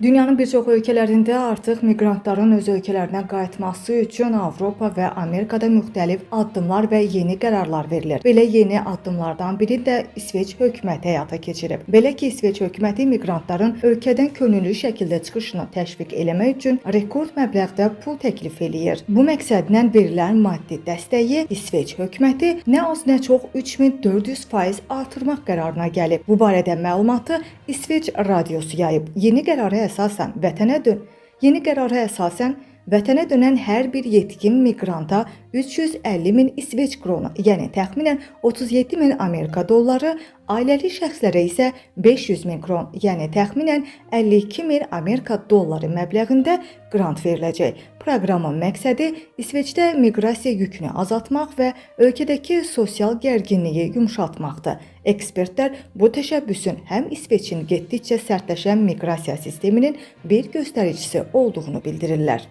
Dünyanın bir çox ölkələrində artıq miqrantların öz ölkələrinə qayıtması üçün Avropa və Amerikada müxtəlif addımlar və yeni qərarlar verilir. Belə yeni addımlardan biri də İsveç hökuməti həyata keçirib. Belə ki, İsveç hökuməti miqrantların ölkədən könüllü şəkildə çıxışını təşviq eləmək üçün rekord məbləğdə pul təklif eləyir. Bu məqsədlə verilən maddi dəstəyi İsveç hökuməti nə az nə çox 3400% artırmaq qərarına gəlib. Bu barədə məlumatı İsveç radiosu yayıb. Yeni qərara əsasən vətənə dönən hər bir yetkin miqranta 350 min İsveç kronu, yəni təxminən 37 min Amerika dolları, ailəli şəxslərə isə 500 min kron, yəni təxminən 52 min Amerika dolları məbləğində qrant veriləcək. Proqramın məqsədi İsveçdə miqrasiya yükünü azaltmaq və ölkədəki sosial gərginliyi yumşaltmaqdır. Ekspertlər bu təşəbbüsün həm İsveçin getdikcə sərtləşən miqrasiya sisteminin bir göstəricisi olduğunu bildirirlər.